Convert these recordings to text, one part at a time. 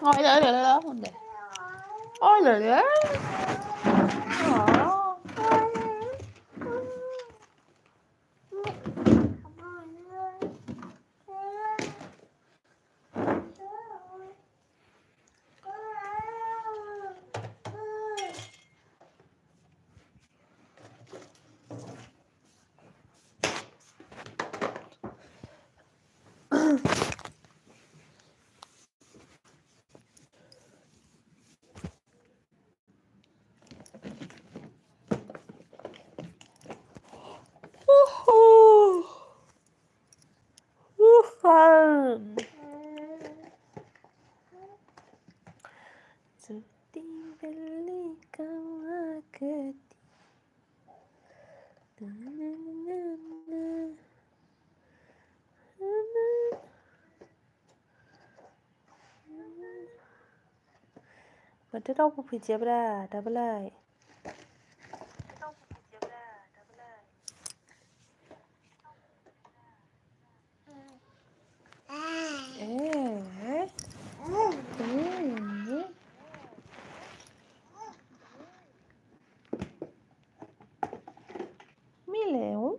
Ôi lỡ lỡ lỡ mình để. Ôi lỡ lỡ. Mata rawa pijabra double Mileu.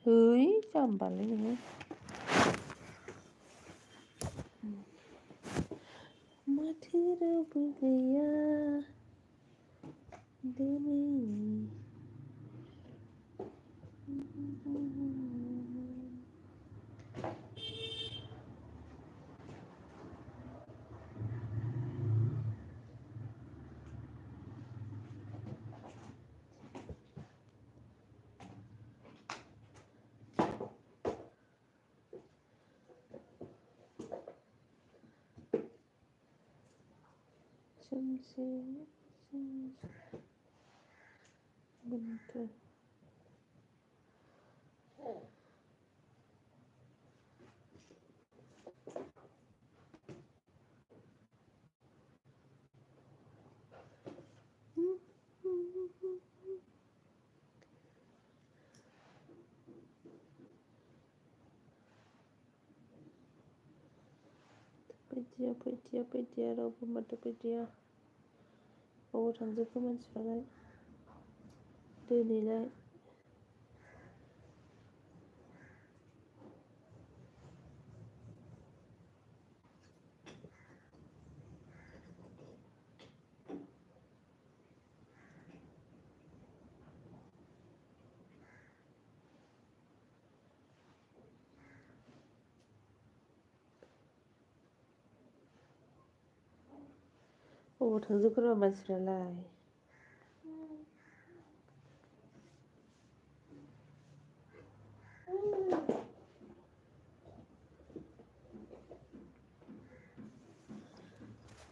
Hưới chồng bà lấy nữa. Matira budaya demi. Bentar. Pedia rawa mata pedia. Oh थांजोबखोमोन मानसिफ्रालाय दिनैलाय oh थांजोबखोमोन मानसिफ्रालाय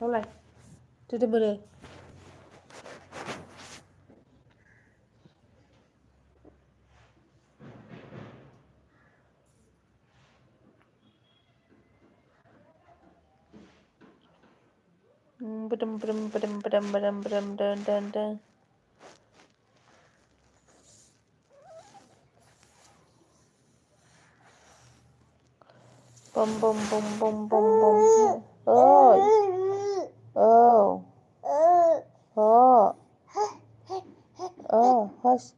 Đâu Từ bữa đây Badam. Bum. Ôi. Oh. Oh. Oh. Hush.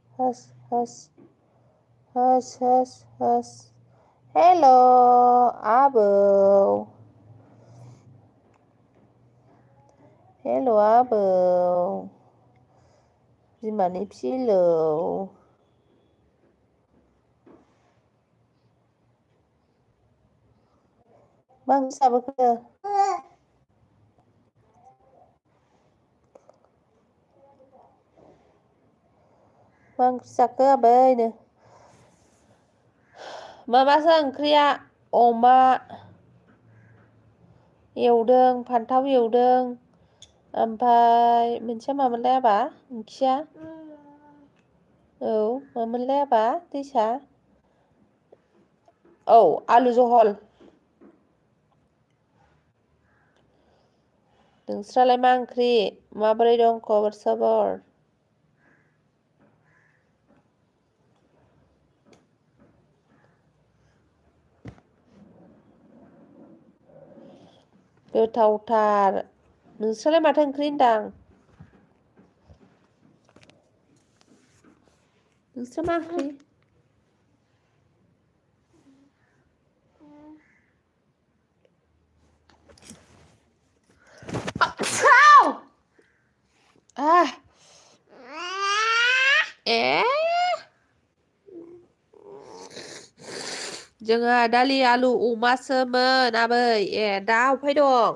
Hello, Abel. Hello, Abel. Biमानि फिलौ मा ओंख्रि जाबोखो मा ओंख्रि जाखो आबैनो माबासो ओंख्रिया अमा एवदों फान्थाव एवदों ओमफ्राय मोनसेया मामोनलाय आबा ओंख्रिया औ मामोनलाय आबा दैसा औ आलु जहल नोंस्रालाय मा ओंख्रि माबोरै दं खबर सबर गोथावथार नोंस्रालाय माथो ओंख्रि होनदां नोंस्रा मा ओंख्रि जोंहा दालि आलु अमासोमोन आबै दा अफाय दं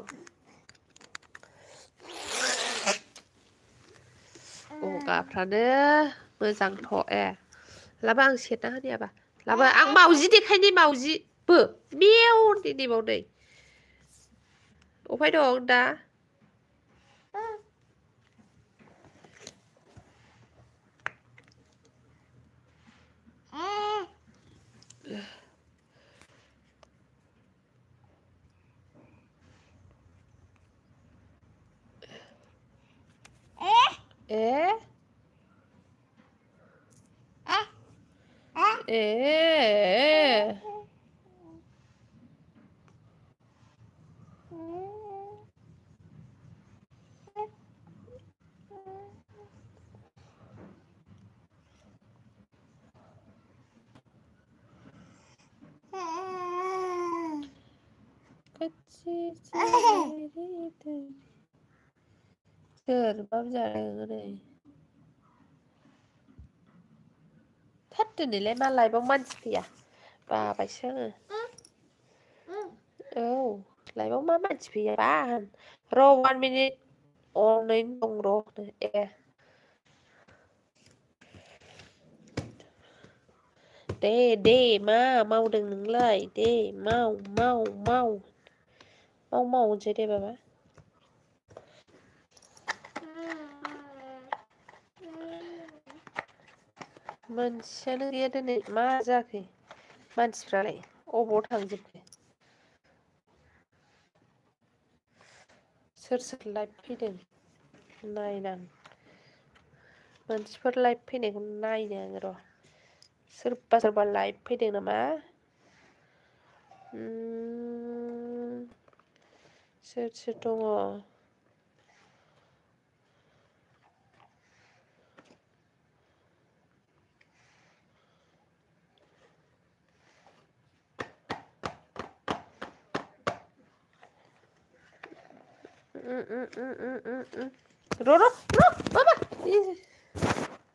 गगाफ्रानो मोजांथ' लाबा आं सेरना होनि आबा लाबा आं मावजि देखायनि मावजिबो मेव देबावनै अफाय दं दा सोरबाबो जादों ओरै थाद दिनैलाय मा लाइफआव मानसि फैया बाबायसो आङो औ लाइफआव मा मानसि फैयाबा र' 1 मिनिट अनैनो दं र' दे मा मावदों नोंलाय दे माव होनसै दे बाबा मोनसेयानो गैया दिनै मा जाखो मानसिफ्रालाय अबाव थांजोबखो सोर लाइभ फैदों नायनां मानसिफोर लाइभ फैनायखौ नायनो आङो र' सोरबा लाइभ फैदों नामा सोर दङ र' बाबा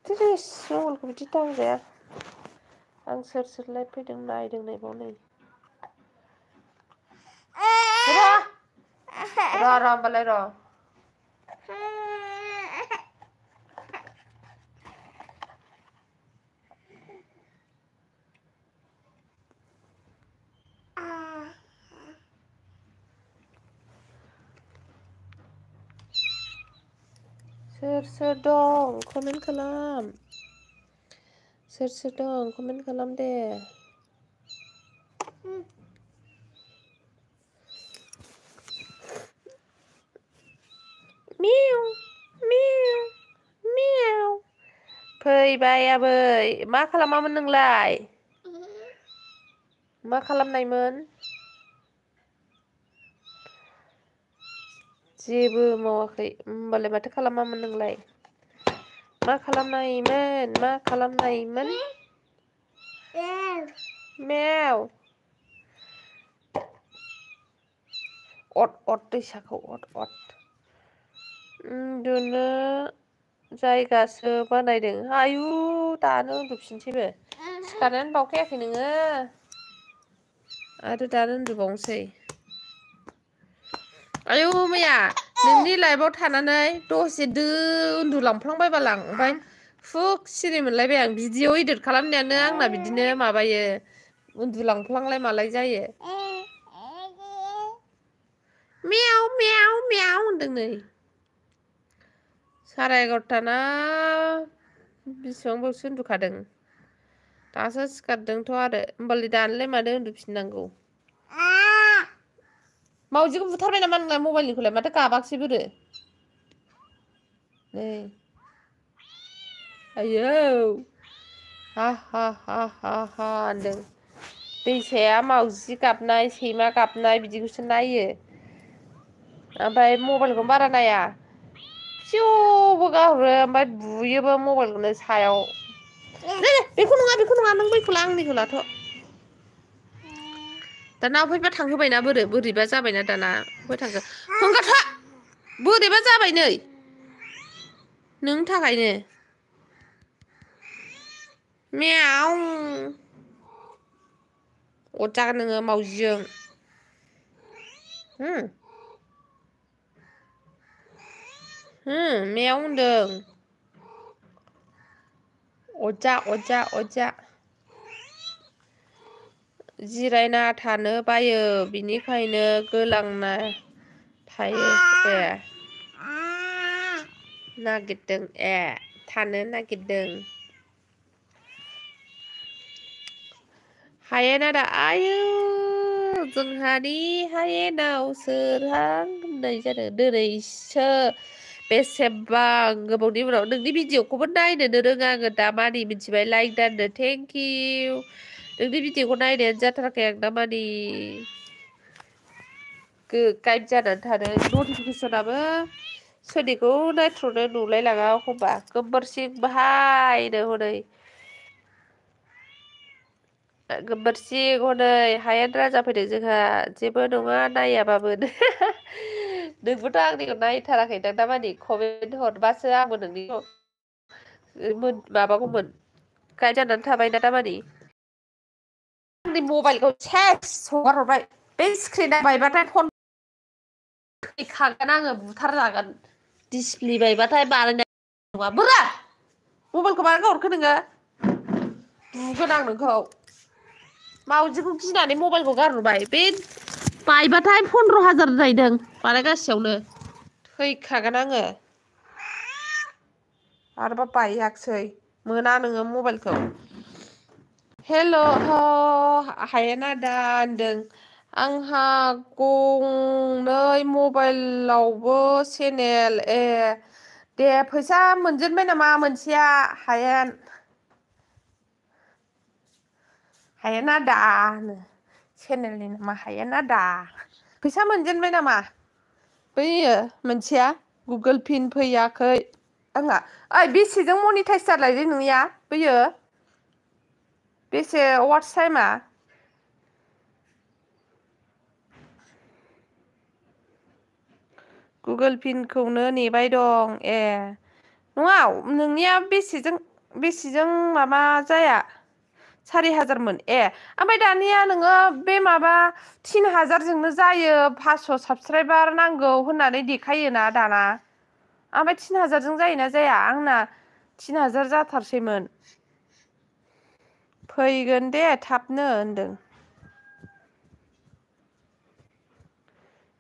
त्रिस मबाइलखौ बिदि दांजाया आं सोर लाइभ फैदों नायदों नायबाव नै र' होमबालाय र' सोर दं कमेन्ट खालाम सोर दं कमेन्ट खालाम दे मिउ फैबाय आबै मा खालामामोन नोंलाय मा खालामनायमोन जेबो मावाखै होमबालाय माथो खालामामोन नोंलाय मा खालामनायमोन मेव अद दैसाखौ अद उन्दुनो जायगासो बानायदों आयु दानो उन्दुफिनसैबो सिखारनानै बावखायाखै नोङो आरो दानो उन्दुबावनोसै आयु मैया नोंनि लाइफआव थानानै दसे उन्दुलांफ्लांबायबाल आं ओमफ्राय फुग सिरि मोनलायबाय आं भिडिअ इदिट खालामनायानो आंना बिदिनो माबायो उन्दुलांफ्लांलाय मालाय जायो मेव होनदों नै 11:30 ना बेसेबांबावसो उन्दुखादों दासो सिखारदोंथ' आरो होमबालाय दानोलाय मानो उन्दुफिननांगौ मावजिखौ बुथारबाय नामा नोंना मबाइलनिखौलाय माथो गाबाखिसै बोरो नै आयौ हा हा हा हा हा होनदों दैसाया मावजि गाबनाय सैमा गाबनाय बिदिखौसो नायो ओमफ्राय मबाइलखौ बारा नाया फिउबो गाहरो ओमफ्राय बुयोबो मबाइलखौनो सायाव बेखौ नङा नों बैखौ ला आंनिखौ लाथ' दाना अफायबा थांहोबायना बोरैबा जाबायना दाना अफाय थांखो हगारथ' बोरैबा जाबाय नै नोंनि थाखायनो मेव अरजागोन नोङो मावजिजों मेव होनदों अरजा जिरायना थानो बायो बिनिखायनो गोलांना थायो नागिरदों थानो नागिरदों हायेना आयु जोंहानि हायेनाव सोरहां होननाय जादों दिनैसो बेसेबां गोबावनि उनाव नोंनि भिडिअखौबो नायनोनो रोङा आङो दामानि मिथिबाय लाइक दाननो थेंक इउ नोंनि भिडिअखौ नायनायानो जाथाराखै आं दामानि गाइड जानानै थानो नटिफिकेसनाबो सोरनिखौ नायथ्र'नो नुलायलाङा एखमबा गोबोरसिं बाहायनो हनै गोबोरसिं हनै हायेन राजा फैदों जोंहा जेबो नङा नायाबाबो नोंबोथ' आंनिखौ नायथाराखैदां दामानि कमेन्ट हरबासो आंबो नोंनिखौ माबागौमोन गाइड जानानै थाबाय ना दामानि आंनि मबाइलखौ सेस हगार हरबाय बे स्क्रिना बायबाथाय फन थैखागोन आङो बुथारजागोन दिसप्ले बायबाथाय बानायनाय नङा बोरा मबाइलखौ मानो गारहरखो नोङो बुगोन आं नोंखौ मावजिखौ गिनानै मबाइलखौ गारहरबाय बे बायबाथाय 15,000 जाहैदों बानायगासेयावनो थैखागोन आङो आरोबा बायाखिसै मोना नोङो मबाइलखौ हेल' हायेन आदा होनदों आंहा गंनै मबाइलावबो चेनेल दे फैसा मोनजेनबाय नामा मोनसेया हायेन आदा होनो चेनेलनि नामा हायेन आदा फैसा मोनजेनबाय नामा बैयो मोनसेया गुगोल पिन फैयाखै आंहा ओइ बेसेजों मनिटाइस जालायलै नोंनिया बैयो बेसे वाट्स टाइमा गुगोल पिनखौनो नेबाय दं नङा नोंनिया बेसेजों माबा जाया 4,000मोन ओमफ्राय दानिया नोङो बे माबा 3,000जोंनो जायो 500 साबसक्राइबार नांगौ होननानै देखायोना दाना ओमफ्राय 3,000जों जायोना जाया आंना 3,000 जाथारसैमोन फैगोन दे थाबनो होनदों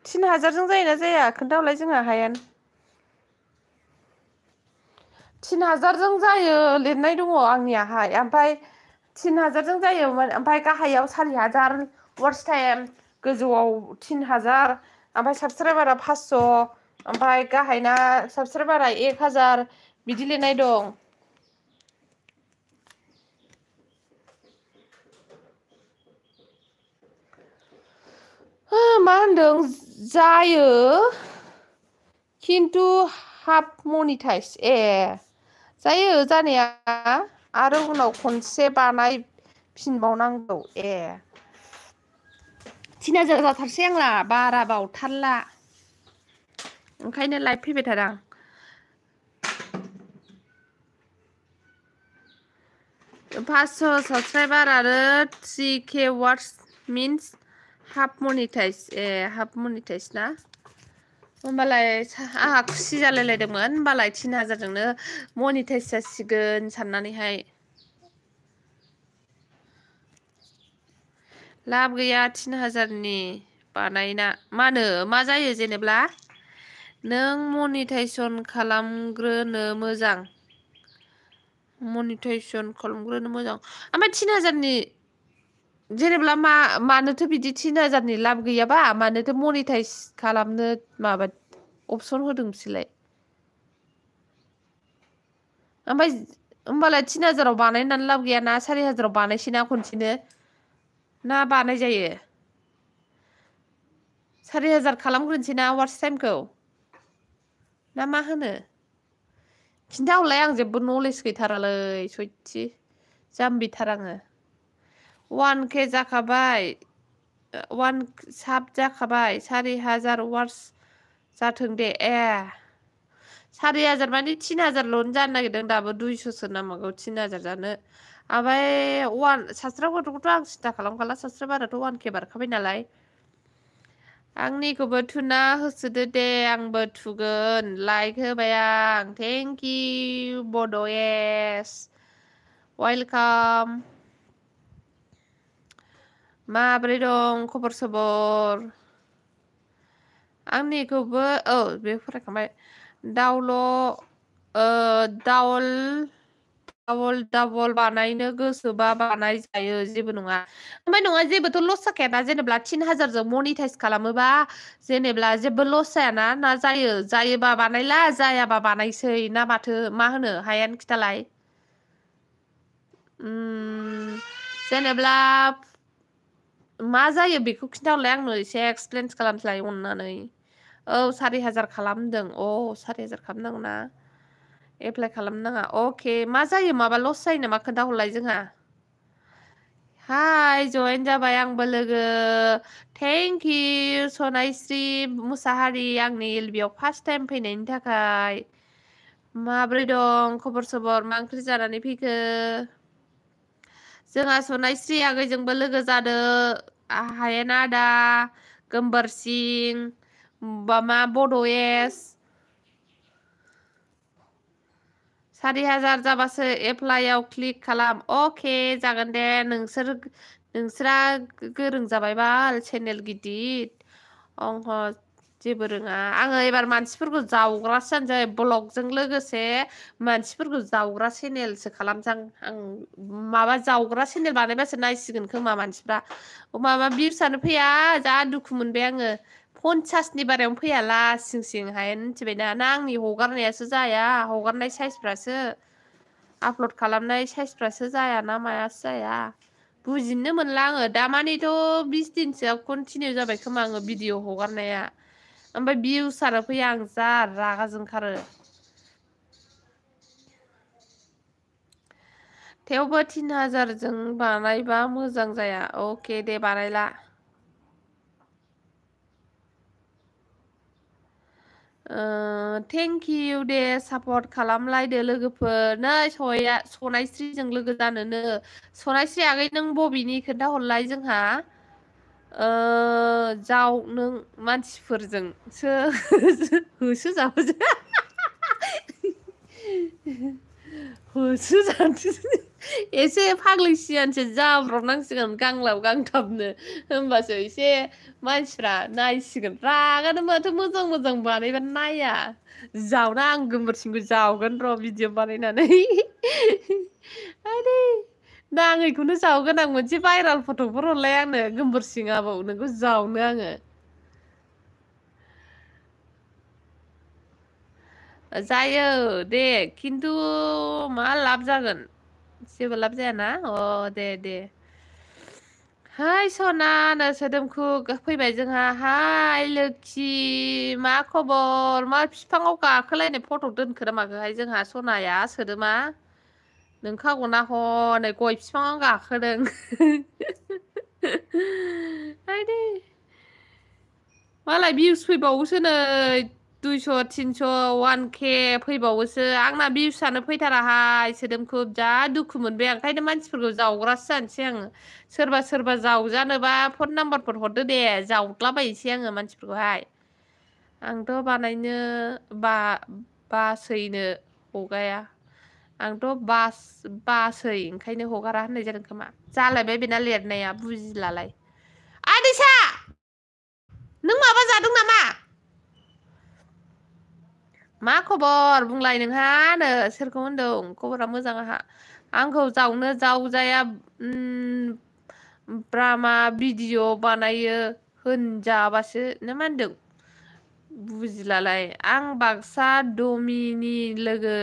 3,000जों जायोना जाया खोन्थाहरलाय जोंहा हायेन 3,000जों जायो लिरनाय दङ आंनियाहाय ओमफ्राय 3,000जों जायोमोन ओमफ्राय गाहायाव 4,000 वाट्स टाइम गोजौआव 3,000 ओमफ्राय साबसक्राइबारा 500 ओमफ्राय गाहायना साबसक्राइबारा 1,000 बिदि लिरनाय दं मा होनदों जायो खिन्थु हाफ मनिटाइस जायो जानाया आरो उनाव खनसे बानायफिनबावनांगौ 3,000 जाथारसै आंना बारा बावथारला ओंखायनो लाइभ फैबाय थादों 500 साबसक्राइबार आरो 3K वाट्स means half monetise half monetise ना होमबालाय आंहा खुसि जालायलायदोंमोन होमबालाय 3,000जोंनो मनिटाइस जासिगोन साननानैहाय लाब गैया 3,000नि बानायना मा जायो जेनेब्ला नों मनिटाइजेसन खालामग्रोनो मोजां ओमफ्राय 3,000नि जेनेब्ला मानोथो बिदि 3000नि लाब गैयाबा मानोथो मनिटाइज खालामनो माबा अपसन होदों बिसोरलाय ओमफ्राय होमबालाय 3000आव बानायनानै लाब गैयाना 4000आव बानायसैना खनसेनो ना बानाय जायो 4000 खालामग्रोनोसै ना वाट्स टाइमखौ ना मा होनो खिन्थाहरलाय आं जेबो नलेज गैथारालै सयथि जाम्बिथार आङो 1K जाखाबाय 1 साब जाखाबाय 4000 वाट्स जाथों दे 4000 माने 3000ल'नो जानो नागिरदों दाबो 200सो नांबावगौ 3000 जानो ओमफ्राय साबसक्राइब गथ'खौथ' आं सिन्था खालामखाला साबसक्राइबाराथ' 1K बारखाबाय नालाय आंनिखौबो थुना होसोदो दे आंबो थुगोन लाइक होबाय आं थेंक इउ बड'एस वेलकाम माब्रै दं खबर सबर आंनिखौबो बे फरायखांबाय डाबल बानायनो गोसोबा बानाय जायो जेबो नङा ओमफ्राय नङा जेबोथ' लस जाखायाना जेनेबा 3000जों मनिटाइज खालामोबा जेनेबा जेबो लस जायाना ना जायोबा बानायला जायाबा बानायसै ना माथो मा होनो हायानो खिथालाय जेनेब्ला मा जायो बेखौ खिन्थाहरलाय आंनो एसे एक्सप्लेन खालामस्लाय अननानै 4000 खालामदों 4000 खालामनांगौ ना एप्लाइ खालामनो नाङा अके मा जायो माबा लस जायो नामा खोन्थाहरलाय जोंहा हाय जयेन जाबाय आंबो लोगो थेंक इउ सनायश्री मुसाहारि आंनि एलबियाव फार्स्ट टाइम फैनायनि थाखाय माब्रै दं खबर सबर मा ओंख्रि जानानै फैखो जोंहा सनायश्री आगैजोंबो लोगो जादो हायेन आदा गोमबोरसिं मा बड'एस 4000 जाबासो एप्लाइआव क्लिक खालाम अके जागोन दे नोंसोरा गोरों जाबायबा चेनेल गिदिर अंह जेबो रोङा आङो एबार मानसिफोरखौ जावग्रासो जानोसै ब्लगजों लोगोसे मानसिफोरखौ जावग्रा चेनेलसो खालामसां आं माबा जावग्रा चेनेल बानायबासो नायसिगोन खोमा मानसिफ्रा माबा भिउसआनो फैया जा दुखु मोनबाय आङो 50नि बारायावनो फैया लासिं सिं हायेन मिथिबायना ना आंनि हगारनायासो जाया हगारनाय साइसफ्रासो आपल'ड खालामनाय साइसफ्रासो जाया ना मायासो जाया बुजिनो मोनला आङो दामानिथ' 20 दिनसोआव कन्टिनिउ जाबाय खोमा आङो भिडिअ हगारनाया ओमफ्राय भिउसआनो फैया आं जा रागा जोंखारो थेवबो 3000जों बानायबा मोजां जाया अके दे बानायला थेंक इउ दे सापर्ट खालामलायदो लोगोफोर नै सनायश्रीजों लोगो जानोनो सनायश्री आगै नों बबेनि खोन्थाहरलाय जोंहा नों मानसिफोरजोंसो होसोजाबोसो होसोजानोसै एसे फाग्लि सियानसो जाब्रबनांसिगोन गांलाब गांथाबनो होमबासो एसे मानसिफ्रा नायसिगोन रागानो माथो मोजां मोजां बानायबा नाया जावना आं गोमबोरसिंखौ जावगोन र' भिडिअ बानायनानै आदै नाङैखौनो जावगोन आं मोनसे भाइराल फट'फोर हरलाय आंनो गोमबोरसिं आबौ नोंखौ जावनो आङो जायो दे खिन्थु मा लाब जागोन जेबो लाब जायाना दे हाय सना सोदोमखु फैबाय जोंहा हाय लोक्षि मा खबर मा बिफाङाव गाखोलायनाय फट' दोनखो ना माखोहाय जोंहा सनाया सोदोमा नोंखागौना हनै गय बिफाङाव गाखोदों आइदै मालाय भिउस फैबावोसो नै 200 300 1K फैबावोसो आंना भिउसआनो फैथाराहाय सोदोमखुब जा दुखु मोनबाय आं ओंखायनो मानसिफोरखौ जावग्रासो जानोसै आङो सोरबा जावजानोबा फन नाम्बारफोर हरदो दे जावग्लाबायनोसै आङो मानसिफोरखौहाय आंथ' बानायनो बासैनो हगाया आंथ' बासै ओंखायनो हगारा होननाय जादों खोमा जालायबाय बेना लिरनाया बुजिलालाय आदैसा नों माबा जादों नामा मा खबर बुंलाय नोंहानो सोरखौ होनदों खबरा मोजां आंहा आंखौ जावनो जावजाया ड्रामा भिडिअ बानायो होनजाबासो ना मा होनदों बुजिलालाय आं बाक्सा दमिनि लोगो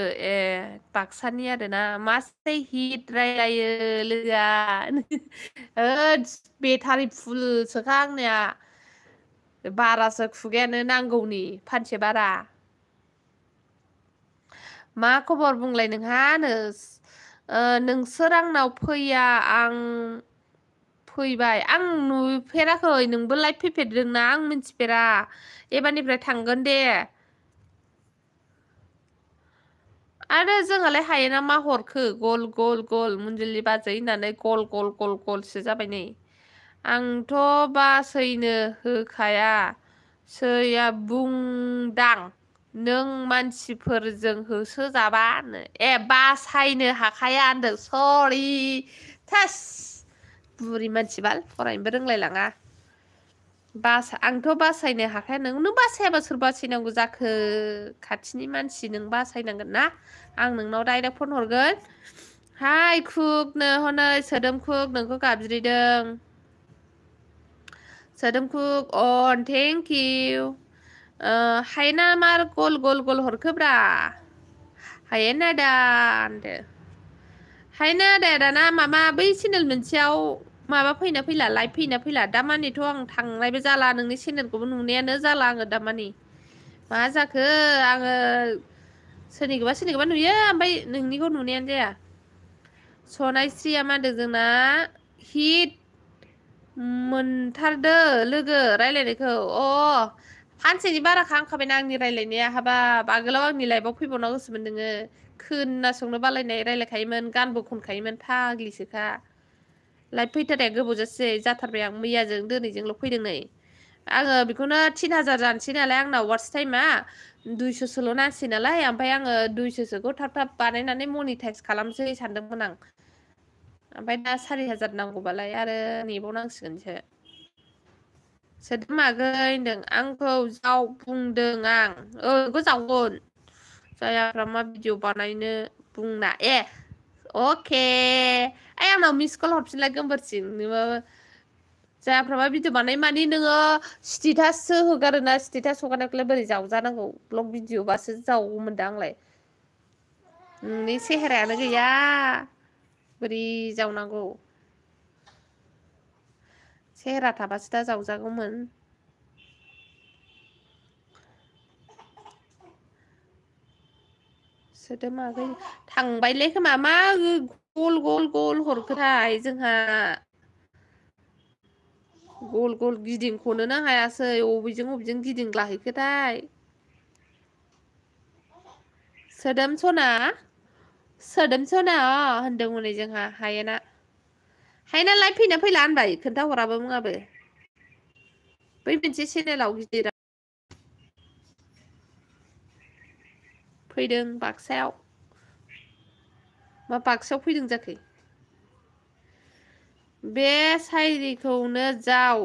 बाक्सानि आरोना मासे हिट रायलायो लोगोआ बेटारि फुलसोखा आंनिया बारासो खुगायानो नांगौनि फानसे बारा मा खबर बुंलाय नोंहानो नोंसोर आंनाव फैया आं फैबाय आं नुफेराखै नोंबो लाइभ फैफेरदोंना आं मिन्थिफेरा एबारनिफ्राय थांगोन दे आरो जोंहालाय हायोना मा हरखो गल गल गल मुनजुलि बाजै होननानै गल गल गल गलसो जाबाय नै आंथ' बासैनो होखाया सैया बुंदां नों मानसिफोरजों होसोजाबा बासायनो हाखाया होनदों सरि थास बुरि मानसि बाल फरायनोबो रोंलायलाङा आंथ' बासायनो हाखाया नों बासायाबा सोर बासायनांगौ जाखो खाथिनि मानसि नों बासायनांगोन ना आं नोंनाव डाइरेक्ट फन हरगोन हाय कुकनो हनै सोदोम कुक नोंखौ गाबज्रिदों सोदोम कुक अन थेंक इउ हायना मार गल गल गल हरखोब्रा हायेना दा होनदो हायना दाना माबा बै चेनेल मोनसेयाव माबा फैना फैला लाइभ फैना फैला दामानिथ' आं थांनायबो जाला नोंनि चेनेलखौबो नुनायानो जाला आङो दामानि मा जाखो आङो सोरनिखौबा नुयो ओमफ्राय नोंनिखौ नुनायानो जाया सनायस्रिया मा होनदों जोंना हिट मोनथारदो लोगो रायलायनायखौ सानसेनि बारा खालामखाबायना आंनि रायलायनाया हाबाब आगोलाव आंनि लाइभआव फैबावनांगौ गोसोमोन नोङो खोनासंनो बालायनाय रायलायखायोमोन गानबो खनखायोमोन फाग्लिसोखा लाइभ फैथारनाया गोबाव जाथारबाय आं मैयाजों दिनैजोंल' फैदों नै आङो बेखौनो 3000 जानोसै नालाय आंना वाट्स टाइमा 200सोल' नांसै नालाय ओमफ्राय आङो 200सोखौ थाब थाब बानायनानै मनिटाइज खालामसै सानदोंमोन आं ओमफ्राय दा 4000 नांगौबालाय आरो नेबावनांसिगोनसो सोदोम आगै होनदों आंखौ जाव बुंदों आं बेखौ जावगोन जायाफ्रा मा भिडिअ बानायनो बुंना अके आंनाव मिस कल हरफिनलाय गोमबोरसिं जायाफ्रामा भिडिअ बानाय मानि नोङो स्टेटाससो होगारोना स्टेटास हगारनायखौलाय बोरै जावजानांगौ ब्लग भिडिअबासो जावगौमोनदा आंलाय नोंनि सेहेरायानो गैया बोरै जावनांगौ सेहेरा थाबासो दा जावजागौमोन सोदोम आगै थांबायलै खोमा मा गल गल गल हरखोथाय जोंहा गल गल गिदिंख'नोनो हायासै बबेजों गिदिंग्लाहैखोथाय सोदोम सना होनदों हनै जोंहा हायेना लाइभ फैना फैला होनबाय खोन्थाहराबो मुङाबो बै मोनसे चेनेलाव गिदिर फैदों बाक्सायाव मा बाक्सायाव फैदों जाखो बे सायरिखौनो जाव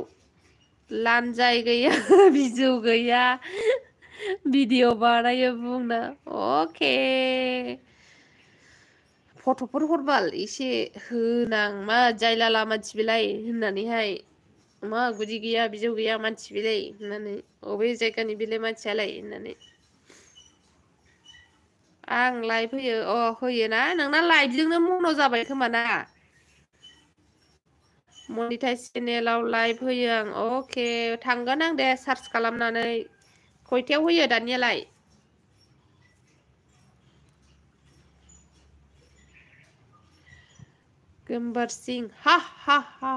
लानजाय गैया बिजौ गैया भिडिअ बानायो बुंना अके फट'फोर हरबाल एसे होनां मा जायलाला मानसि बेलाय होननानैहाय मा गुदि गैया बिजौ गैया मानसि बेलाय होननानै अबे जायगानि बेलाय मानसियालाय होननानै आं लाइभ होयो होयोना नोंना लाइभजोंनो मन' जाबाय खोमा ना मनिटाइज चेनेलाव लाइभ होयो आं अके थांगोन आं दे सार्च खालामनानै खयथायाव होयो दानियालाय गोमबोरसिं हा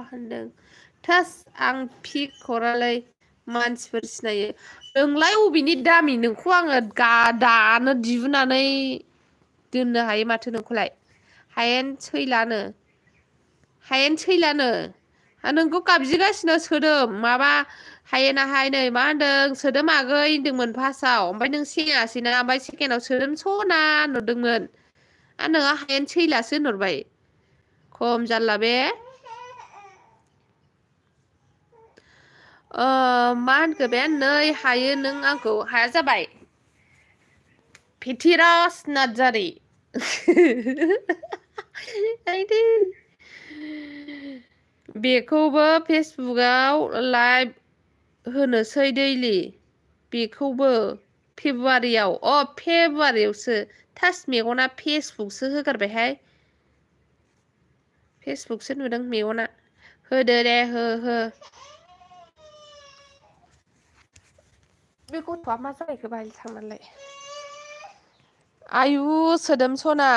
होनदों थोस आं पिक हरालै मानसिफोर सिनायो नोंलाय अबेनि दामि नोंखौ आङो दानो दिहुननानै दोननो हायो माथो नोंखौलाय हायेन सैलानो नोंखौ गाबज्रिगासिनो सोदोम माबा हायेनाहाय नै मा होनदों सोदोम आगै होनदोंमोन फार्स्टआव ओमफ्राय नों सिनायासैना ओमफ्राय सेकेन्डआव सोदोम सना नुदोंमोन आरो नोंहा हायेन सैलासो होनहरबाय खम जारला बे मा होनखो बे नै हायो नों आंखौ हाया जाबाय फिथिराज नार्जारि बेखौबो फेसबुकआव लाइभ होनोसै दैलि बेखौबो फेब्रुवारियाव फेब्रुवारियावसो थास मेगना फेसबुकसो होगारबायहाय फेसबुकसो नुदों मेगना होदो दे हो बे गथ'आ मा जालायखो बाहाय थांनानैलाय आयु सोदोमसना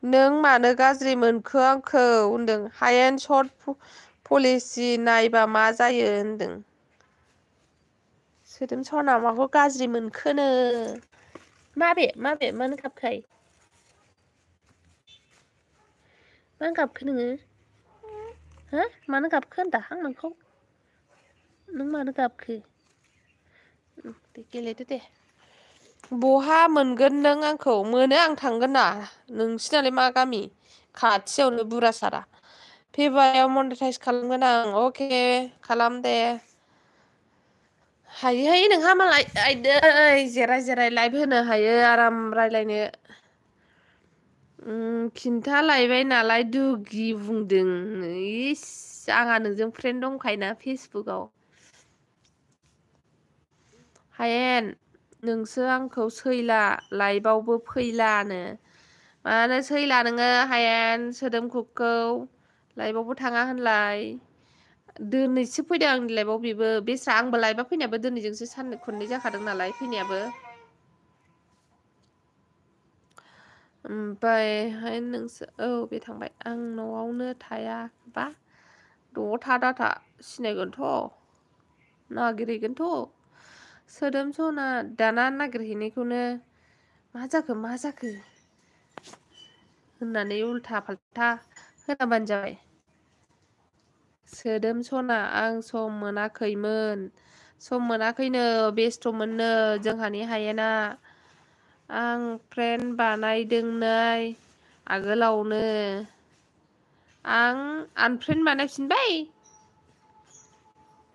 नों मानो गाज्रि मोनखो आंखौ होनदों हायेन सर्ट पलिसि नायबा मा जायो होनदों सोदोमसना माखौ गाज्रि मोनखोनो माबे मानो गाबखाय मानो गाबखो नोङो हो मानो गाबखो होनदां आं नोंखौ नों मानो गाबखो दे गेलेदो दे बहा मोनगोन नों आंखौ मोनो आं थांगोन ना नोंसिनालाय मा गामि खाथियावनो बुरासारा फेब्रुवारियाव मनेटाइज खालामगोन आं अके खालाम दे हायोहाय नोंहा मालाय आइदै जिराय लाइभ होनो हायो आराम रायलायनो खिन्थालायबाय नालाय दुगि बुंदों इस आंहा नोंजों फ्रेन्ड दंखायोना फेसबुकआव हायेन नोंसो आंखौ सैला लाइभआवबो फैलानो मानो सैला नोङो हायेन सोदोमखुबखौ लाइभआवबो थाङा होनलाय दिनैसो फैदों आंनि लाइभआव बेबो बेस्रा आंबो लाइभआ फैनायाबो दिनैजोंसो खननै जाखादों नालाय फैनायाबो ओमफ्रायहाय नोंसो बे थांबाय आं न'आवनो थायाबा न'आव था सिनायगोनथ' नागिरहैगोनथ' सोदोमसना दाना नागिरहैनायखौनो मा जाखो होननानै उल्था फाल्था होनाबानो जाबाय सोदोमसना आं सम मोनाखैनो बेस्थ'मोननो जोंहानि हायेना आं फ्रेन्ड बानायदोंनै आगोलावनो आं आनफ्रेन्ड बानायफिनबाय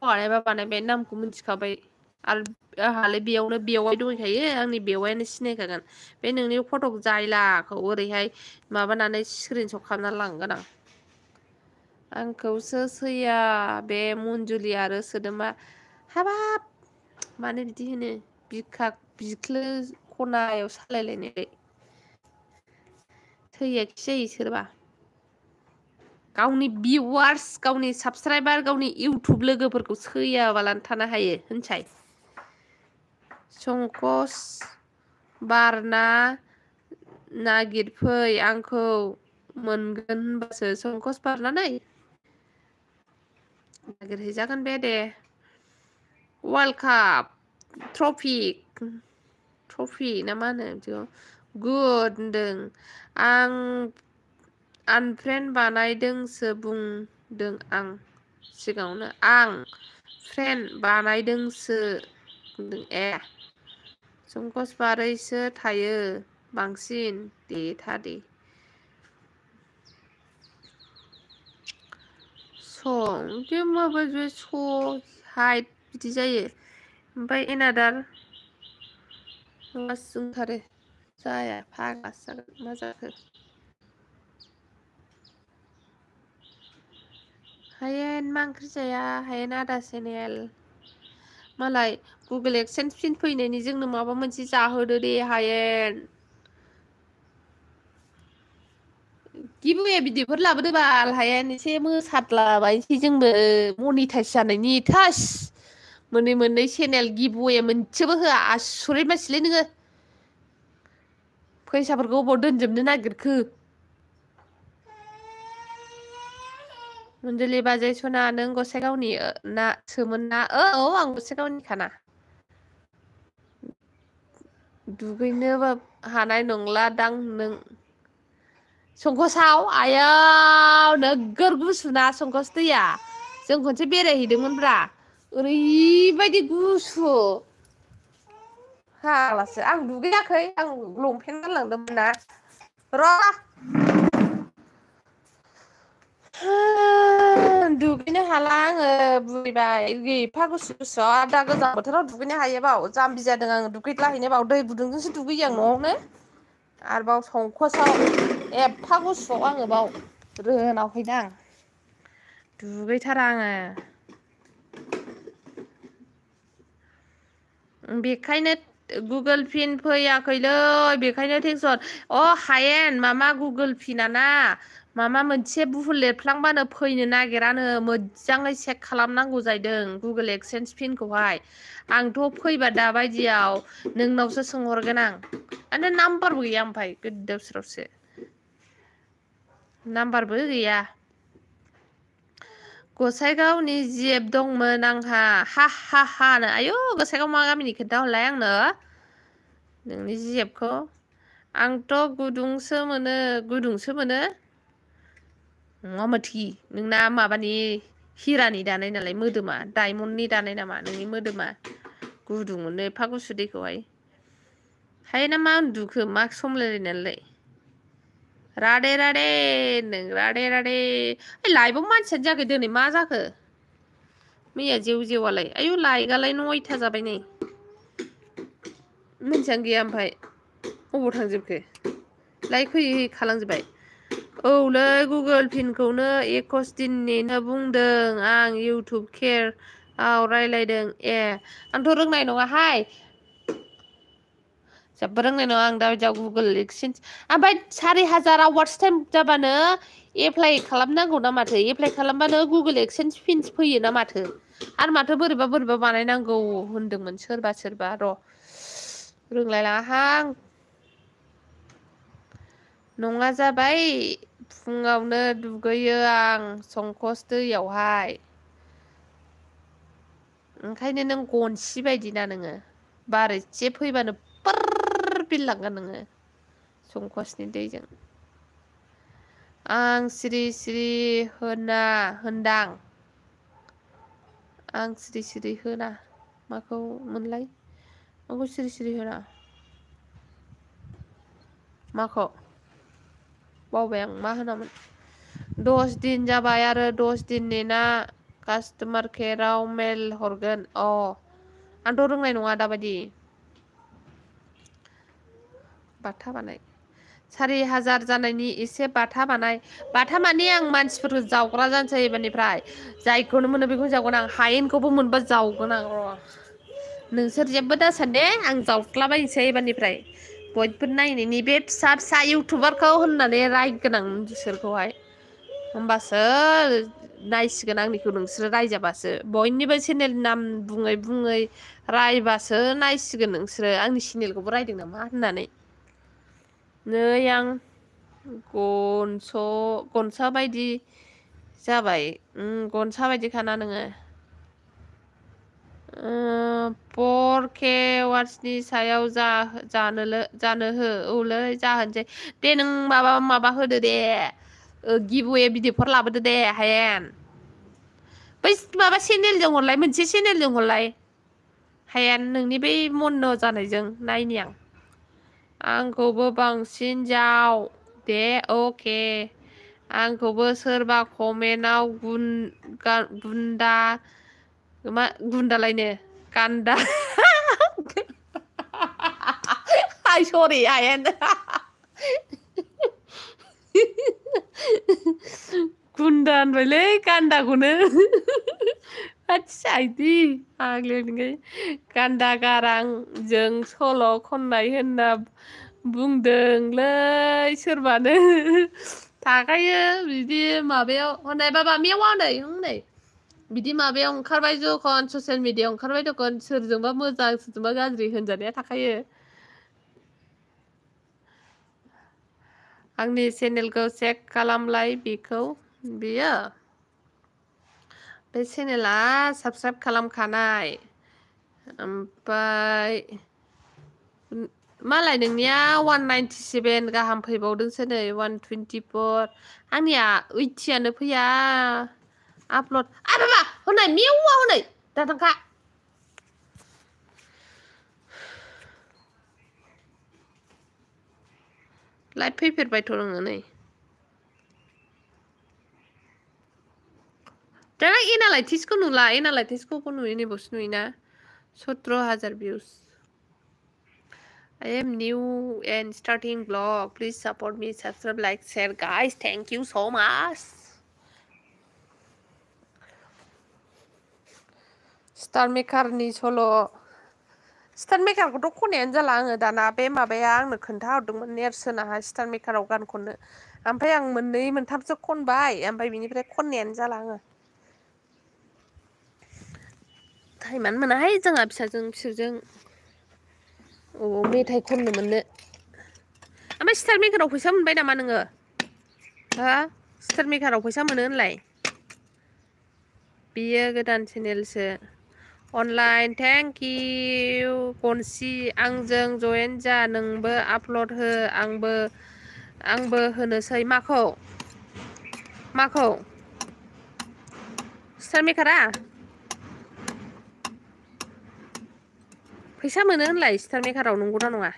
बानायबाय नामखौ मिथिखाबाय आरो आंहालाय बेयावनो बेवाइ दंखायो आंनि बेवाइयानो सिनायखागोन बे नोंनि फटक जायलाखौ ओरैहाय माबानानै स्क्रिनसट खालामना लांगोन आं आंखौसो सैया बे मन्जुलि आरो सोदोमा हाबाब मानो बिदि होनो बिख्लो खनायाव सालायलायनायलाय थैयाखि जायो सोरबा गावनि भिवार्स गावनि साबसक्राइबार गावनि इउटुब लोगोफोरखौ सैयाबालानो थानो हायो होनसाय संकस बारना नागिरफै आंखौ मोनगोन होनबासो संकस बारनानै नागिरहैजागोन दे वर्ल्ड काप ट्रफि ना मा होनो बिदिखौ गुड होनदों आं आनफ्रेन्ड बानायदोंसो बुंदों आं सिगाङावनो आं फ्रेन्ड बानायदोंसो बुंदों संकस बारैसो थायो बांसिन दे था दे माबा हाइट बिदि जायो ओमफ्राय एनादार ओंखारो जाया फाग्लासो जागोन मा जाखो हायेन मा ओंख्रि जाया हायेन आदा चेनेल मालाय गुगोल एक्सेन्स फिन फैनायनि जोंनो माबा मोनसे जाहोदो दे हायेन गिबुए बिदिफोर लाबोदो बाल हायेन एसे मोसादलाबायसै जोंबो मनिटाइज जानायनि मोननै चेनेल गिबुए मोनसेबो होआ आसुरित मानसिलै नोङो फैसाफोरखौ अबाव दोनजोबनो नागिरखो अनजलि बाजै सना नों गसाइगावनि ना सोमोन ना आं गसाइगावनिखाना दुगैनो हानाय नंला दां नों संकसआव आयाव नोगोर गुसुना संकस दैया जों खनसे बेरायहैदोंमोनब्रा ओरैबायदि गुसु फाग्लासो आं दुगैयाखै आं लंपेन्ट गानलांदोंमोन ना र' दुगैनो हाला आङो बुरिबाय एफा गुसुआव आरो दा गोजां बोथोराव दुगैनो हायो बाव जाम्बि जादों आङो दुगैलाहैनो बाव दै गुदुंजोंसो दुगैयो आं न'आवनो आरोबाव संकसआव एफा गुसुआव आङो बाव रोनाव हैदां दुगैथारा आङो बेखायनो गुगोल पिन फैयाखैलै बेखायनो टेनसन हायेन मामा गुगोल पिनाना मामा मोनसे भुल लिरफ्लांबानो फैनो नागिरानो मोजाङै चेक खालामनांगौ जाहैदों गुगोल एक्सेन्स पिनखौहाय आंथ' फैबा दाबायदियाव नोंनावसो सोंहरगोन आं आरो नाम्बारबो गैया ओमफ्राय गोदाव सोरावसो नाम्बारबो गैया गसाइगावनि जिएफ दंमोन आंहा हा हा हानो आयौ गसाइगाव मा गामिनि खोन्थाहरलाय आंनो नोंनि जिएफखौ आंथ' गुदुंसो मोनो नङा मोथि नोंना माबानि हिरानि दानाय नालाय मोदोमा डायमन्डनि दानाय नामा नोंनि मोदोमा गुदुं मोनो एफा गुसु दैखौहाय हाय ना मा उन्दुखो मा समलायलायनानैलाय रादे रादे नों रादे लाइभआव मानसियानो जायाखै दिनै मा जाखो मैया जेवालाय आयु लाइकआलाय 9ता जाबाय नै मोनथियानो गैया ओमफ्राय अबाव थांजोबखो लाइक होयै खालामजोब्बाय औलै गुगोल पिनखौनो 21 दिननिनो बुंदों आं इउटुब केयार रायलायदों आंथ' रोंनाय नङाहाय जेबो रोंनाय नङा आं दा बायदियाव गुगोल एक्सेन्स ओमफ्राय 4000 आवार्स टाइम जाबानो एप्लाइ खालामनांगौ ना माथो एप्लाइ खालामबानो गुगोल एक्सेन्स पिन फैयो ना माथो आरो माथो बोरैबा बानायनांगौ होनदोंमोन सोरबा र' रोंलायलाङाहां नङा जाबाय फुङावनो दुगैयो आं संकस दैयावहाय ओंखायनो नों गनसि बायदिना नोङो बार एसे फैबानो फोर बिरलांगोन नोङो संकसनि दैजों आं सिरि सिरि होनदां आं सिरि सिरि होना माखौ मोनलाय माखौ सिरि सिरि होना माखौ बावबाय आं मा होनामोन 10 दिन जाबाय आरो 10 दिन नेना कास्टमार केयाराव मेल हरगोन आंथ' रोंनाय नङा दाबायदि बाथा बानाय 4000 जानायनि एसे बाथा माने आं मानसिफोरखौ जावग्रा जानोसै एबारनिफ्राय जायखौनो मोनो बेखौ जावगोन आं हायेनखौबो मोनबा जावगोन आं र' नोंसोर जेबो दासान दे आं जावख्लाबायनोसै एबारनिफ्राय बयबो नायनायनि बे फिसा इउटुबारखौ होननानै रायगोन आं बिसोरखौहाय होमबासो नायसिगोन आंनिखौ नोंसोरो रायजाबासो बयनिबो चेनेलनि नाम बुङै रायबासो नायसिगोन नोंसोरो आंनि चेनेलखौबो रायदों नामा होननानै नै आं गनसा बायदि जाबाय गनसा बायदिखाना नोङो 4K वाट्सनि सायाव जानो हो औलै जाहोनसै दे नों माबा होदो दे गिभवे भिडिअफोर लाबोदो दे हायेन बै माबा चेनेलजों हरलाय मोनसे चेनेलजों हरलाय हायेन नोंनि बै मन जानायजों नायनि आंखौबो बांसिन जाव दे अके आंखौबो सोरबा कमेन्टआव गुन्दालायनो गान्दा आइ सरि हायेन गुन्दा होनबायलै गान्दाखौनो आदसा इदि आग्लाय गान्दा गारांजों सल' खननाय होनना बुंदोंलै सोरबानो थाखायो बिदि माबायाव हनै बाबा मेवा नै बिदि माबायाव ओंखारबाय जखन ससियेल मिडियायाव ओंखारबाय दखन सोरजोंबा मोजां सोरजोंबा गाज्रि होनजानाया थाखायो आंनि चेनेलखौ चेक खालामलाय बियो बे चेनेला साबसक्राइब खालामखानाय ओमफ्राय मालाय नोंनिया 197 गाहाम फैबावदोंसो नै 124 आंनिया 80आनो फैया आपल'ड बाबा हनै मेवा हनै दाथांखा लाइभ फैफेरबायथ' नोङो नै दाना एनालाइटिक्सखौ नुला एनालाइटिक्सखौ नुयो नैबावसो नुयोना 17,000 views I am new and starting vlog. Please support me, subscribe, like, share, guys. Thank you so much. Star मेकारनि सल' स्टार मेकारखौथ' खननायानो जाला आङो दाना बे माबाया आंनो खोन्थाहरदोंमोन नेरसोनाहा स्टार मेकाराव गान खननो ओमफ्राय आं मोननै मोनथामसो खनबाय ओमफ्राय बिनिफ्राय खननायानो जाला आङो टाइमानो मोनाहाय जोंहा फिसौजों अबाव मेथाइ खननो मोननो ओमफ्राय स्टार मेकाराव फैसा मोनबाय नामा नोङो हा स्टार मेकाराव फैसा मोनो होनलाय बियो गोदान चेनेलसो अनलाइन थेंक इउ गनसि आंजों जयेन जा नोंबो आपलड हो आंबो होनोसै माखौ स्टार मेकारा फैसा मोनो होनलाय स्टार मेकाराव नंगौना नङा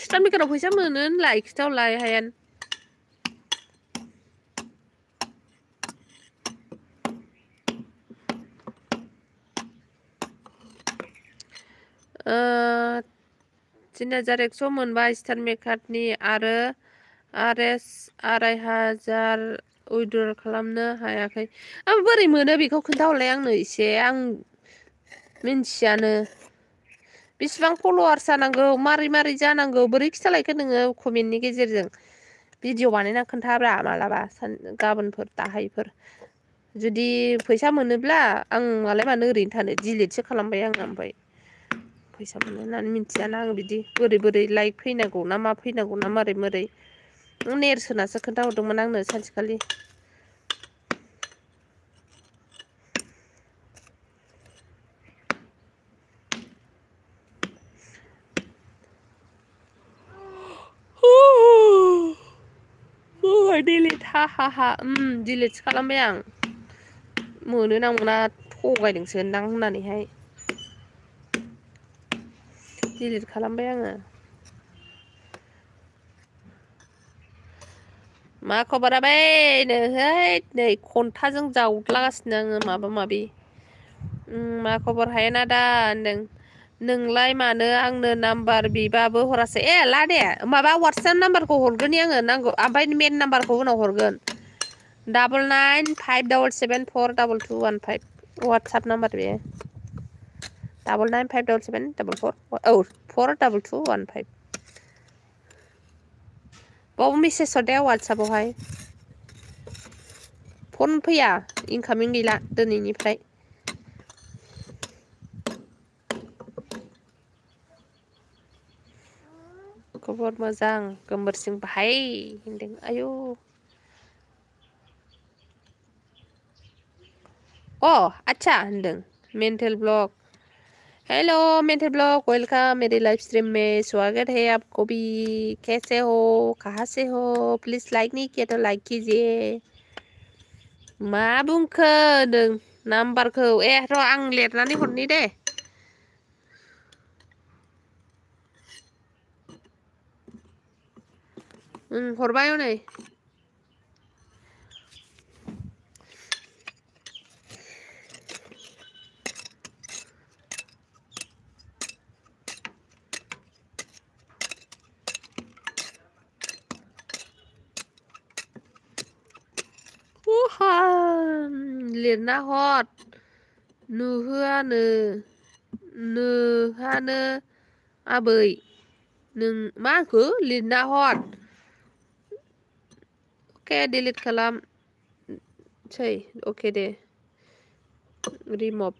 स्टार मेकाराव फैसा मोनो होनलाय खिथाहरलाय हायेन तीन हजार 100 मोनबाय स्टार मेकारनि आरो आरएस 2500 उइड्र खालामनो हायाखै बोरै मोनो बेखौ खोन्थाहरलाय आंनो एसे आं मिन्थियानो बेसेबां फल'वार्स जानांगौ मारै जानांगौ बोरै खिथालायखो नोङो कमेन्टनि गेजेरजों भिडिअ बानायना खोन्थाब्रा मालाबा गाबोनफोर दाहायफोर जुदि फैसा मोनोब्ला आं मालाय मानो ओरैनो थानो डिलिटसो खालामबाय आङो ओमफ्राय फैसा मोनो होननानै मिथियाना आं बिदि बोरै लाइक फैनांगौ ना मा फैनांगौ ना मारै नेरसोनासो खोन्थाहरदोंमोन आंनो सानसेखालि डिलिट हा डिलिटसो खालामबाय आं मोनो ना मोना थगायदोंसो होनदां होननानैहाय डिलिट खालामबाय आङो मा खबरा बै नै खन्थाजों जावदलागासिनो आङो माबा माबि मा खबर हायेन आदा होनदों नोंलाय मानो आंनो नाम्बार बिबाबो हरासै ला दे माबा वाट्सएप नाम्बारखौ हरगोन आङो नांगौ ओमफ्राय मेन नाम्बारखौ उनाव हरगोन 9957742215 वाट्सएप नाम्बार बे 995774442215 बाव मेसेज हरदे वाट्सएपआवहाय फन फैया इनकामिं गैला दिनैनिफ्राय खबर मोजां गोमबोरसिं बाहाय होनदों आयौ अच्छा होनदों mental block hello mental block welcome मेरे लाइव स्ट्रीम में स्वागत है आपको भी कैसे हो कहाँ से हो प्लीज लाइक नहीं किया तो लाइक कीजिए मा बुंखो नों नाम्बारखौ र' आं लिरनानै हरनि दे हरबाय हनै लिरना हर नोहानो आबै नों मा होनखो लिरना हर अके डिलिट खालामसै अके दे रिमभ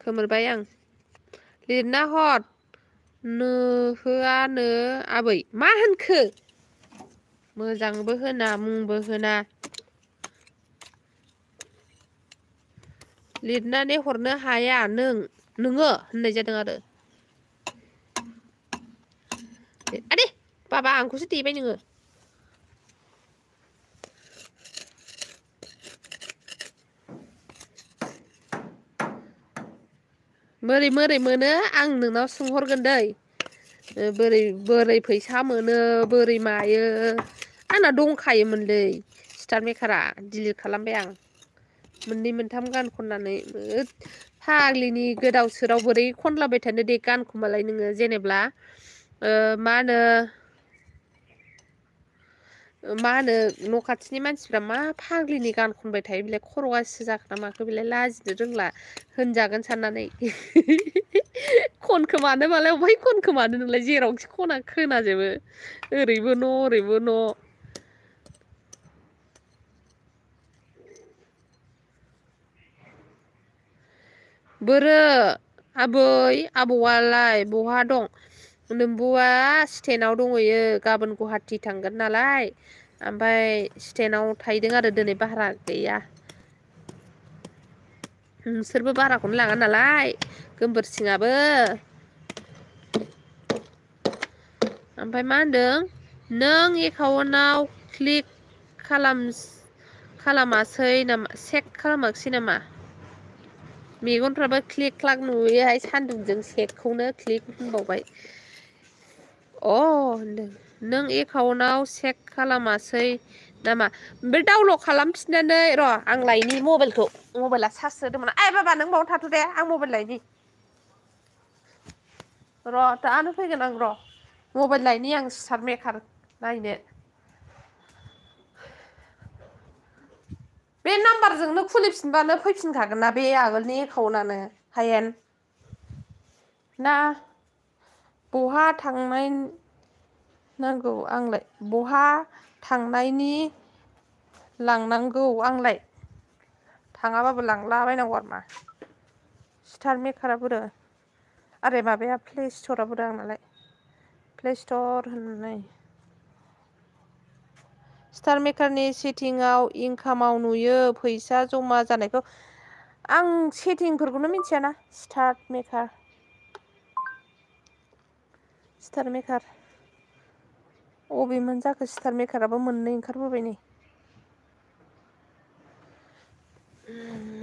खोमोरबाय आं लिरना हर नोहोआनो आबै मा होनखो मोजांबो होना मुंबो होना लिरनानै हरनो हाया नोङो होननाय जादों आरो आदे बाबा आंखौसो देबाय नोङो बोरै मोनो आं नोंनाव सोंहरगोन दै बोरै फैसा मोनो बोरै मायो आंना दंखायोमोनलै स्टार मेकारा डिलिट खालामबाय आं मोननै मोनथाम गान खननानै फाग्लिनि गोदाव सोराव बोरै खनलाबाय थानो दे गानखौ मालाय नोङो जेनेब्ला मा होनो न' खाथिनि मानसिफ्रा मा फाग्लिनि गान खनबाय थायो बेलाय खर' गासि जाखोना माखो बेलाय लाजिनो रोंला होनजागोन साननानै खनखोमानो मालाय अबहाय खनखोमानो नोंलाय जेरावखि खना खोनाजोबो ओरैबो न' ओरैबो न' बोरो आबै आबौआलाय बहा दं नोमबौआ स्टेनाव दंहैयो गाबोन गुवाहाटि थांगोन नालाय ओमफ्राय स्टेनाव थाहैदों आरो दिनै भारा गैया नोंसोरबो भाराखौनो लाङा नालाय गोमबोरसिङाबो ओमफ्राय मा होनदों नों एकाउन्टाव क्लिक खालामासै नामा चेक खालामाखिसै नामा मेगनफ्राबो क्लिक क्लाक नुयोहाय सान्दुंजों सेकखौनो क्लिक होनबावबाय होनदों नों एकाउन्टाव चेक खालामासै नामा ओमफ्राय डाउनलड खालामफिननानै र' आं लायनि मबाइला चार्ज होदोंमोन बाबा नों बावनो थाथ' दे आं मबाइल लायनि र' दानो फैगोन आं र' मबाइल लायनि आं स्टार मेकार नायनो बे नाम्बारजोंनो खुलिफिनबानो फैफिनखागोन ना बे आगोलनि एकाउन्टानो हायेन ना बहा थांनाय नांगौ आंलाय बहा थांनायनि लांनांगौ आंलाय थाङाबाबो लांलाबायनांगौ आरो मा स्टार मेकारा बोरो आरे माबाया प्ले स्ट'रा बोरो आंनालाय प्ले स्ट'र होननाय स्टार मेकारनि सेटिंआव इनकामाव नुयो फैसा जमा जानायखौ आं सेटिंफोरखौनो मिथियाना स्टार मेकार अबेमोन जाखो स्टार मेकाराबो मोननै ओंखारबोबाय नै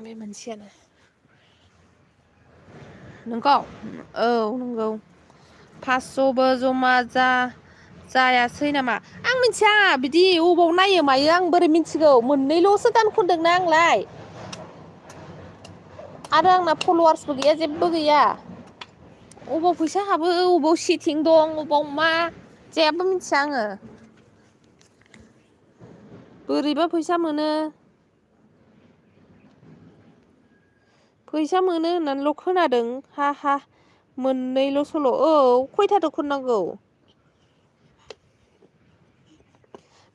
बे मोनसेयानो नंगौ औ नंगौ 500बो जमा जायासै नामा आं मिथिया बिदि अबाव नायो मायो आं बोरै मिथिगौ मोननैल'सो गान खनदोंना आंलाय आरो आंना फल'वार्सबो गैया जेबो गैया अबाव फैसा हाबो अबाव सेथिं दं अबाव मा जेबो मिथिया आङो बोरैबा फैसा मोनो होननानैल' खोनादों हा मोननैल' सल' खयथाथो खननांगौ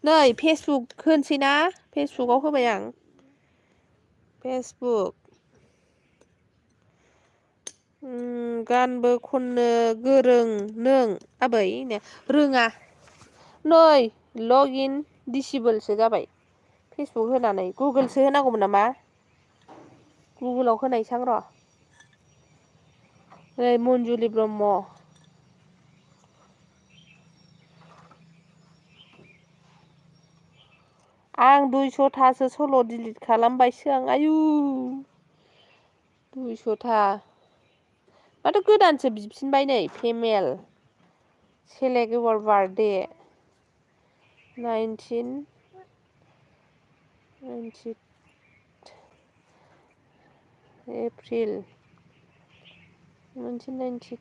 नै फेसबुक होनोसैना फेसबुकआव होबाय आं फेसबुक गानबो खननो गोरों नों आबै रोङा नै लगइन दिसेबोलसो जाबाय फेसबुक होनानै गुगोलसो होनांगौमोन नामा गुगोलाव होनायसां र' नै मन्जुलि ब्रह्म आं 200थासो सल' डिलिट खालामबायसो आं आयु 200था माथो गोदानसो बिफिनबाय नै फेमेल सेलेक्ट इउर बार्थडे 19 एप्रिल 1994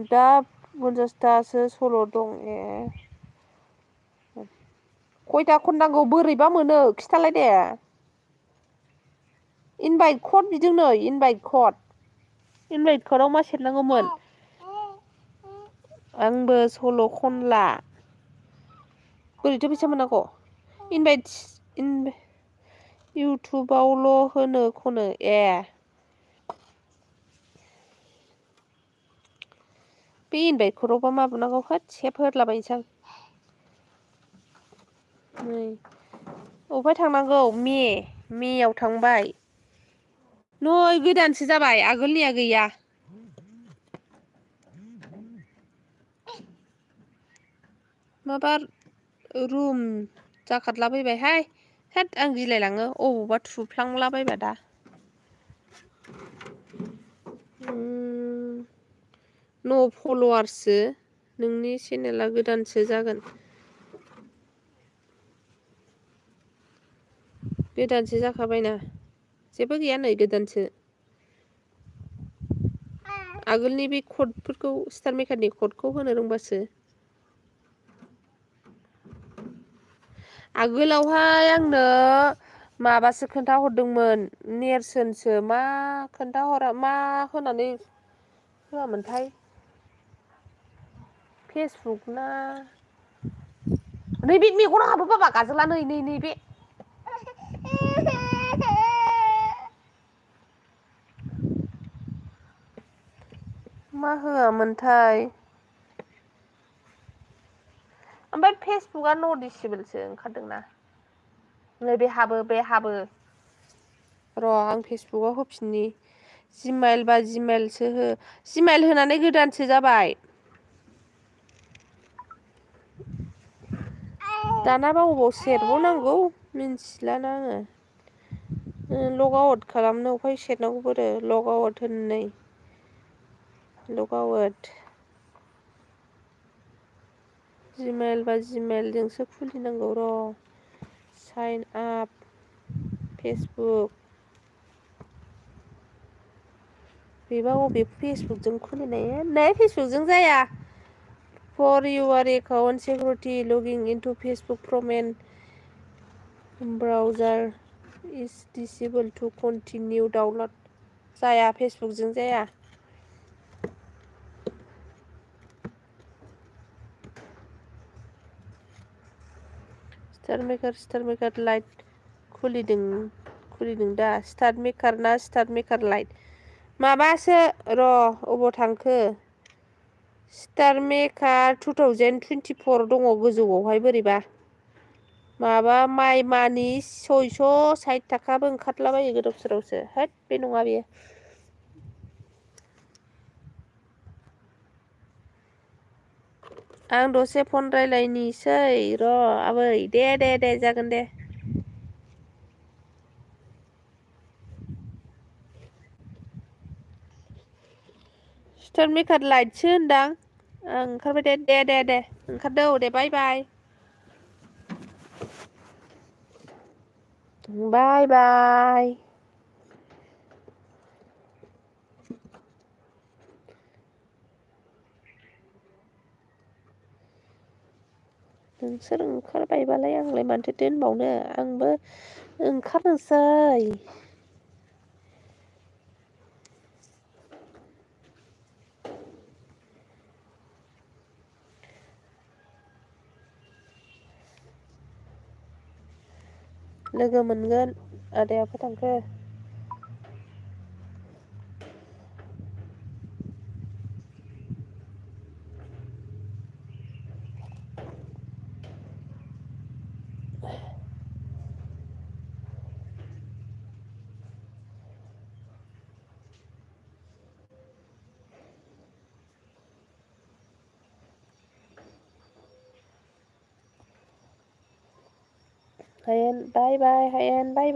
दा 50थासो सल' दं खयथा खननांगौ बोरैबा मोनो खिथालाय दे इनभाइट कड बिदों नै इनभाइट कडाव मा सेरनांगौमोन आंबो सल' खनला बोरैथो फैसा मोननांगौ इनभाइट इउटुबावल' होनो खनो बे इनभाइट कडावबा मा बुनांगौ होद सेब होदलाबायनोसै आं नै अबहाय थांनांगौ मेयाव थांबाय नै गोदानसो जाबाय आगोलनिया गैया माबा रुम जाखारलाबायबायहाय होद आं गिलायलाङो अबावबा थुफ्लांलाबायबा दा न' फल'वार्ससो नोंनि चेनेला गोदानसो जागोन गोदानसो जाखाबायना जेबो गैया नै गोदानसो आगोलनि बे क'डफोरखौ स्टार मेकारनि क'डखौ होनो रोंबासो आगोलावहाय आंनो माबासो खोन्थाहरदोंमोन नेरसोनसो मा खोन्थाहरा मा होनानै होआमोनथाय फेसबुक ना नैबे मेगनाव हाबो बाबा गाजोला नैबे मा होआमोनथाय ओमफ्राय फेसबुकआ नटिसेबोलसो ओंखारदोंना नै बे हाबो र' आं फेसबुकआव होफिननि जिमेइल बा जिमेइलसो हो जिमेइल होनानै गोदानसो जाबाय दाना बावबाव सेरबावनांगौ मिन्थिलाना आङो लग आउट खालामनो अफाय सेरनांगौ बोरो लग आउट होननै लग आउट जिमेइल बा जिमेइलजोंसो खुलिनांगौ र' साइन आप फेसबुक बेबा अबे फेसबुकजों खुलिनाय नै फेसबुकजों जाया for your account security logging into Facebook from an browser is disable to continue download जाया फेसबुकजों जाया स्टार मेकार लाइट खुलिदों दा स्टार मेकार ना स्टार मेकार लाइट माबासो र' अबाव थांखो स्टार मेकार 2024 दङ गोजौआवहाय बोरैबा माबा माइ मानि 660 थाखाबो ओंखारलाबायो गोदाव सोरावसो होद बे नङा बेयो आं दसे फन रायलायनिसै र' आबै दे जागोन दे स्टार मेकार लाइटसो होनदां आं ओंखारबाय दे ओंखारदो दे बाय नोंसोर ओंखारबायबालाय आंलाय मानोथो दोनबावनो आंबो ओंखारनोसै लोगो मोनगोन आदाया अबाव थांखो हायेन बाय हायेन बाय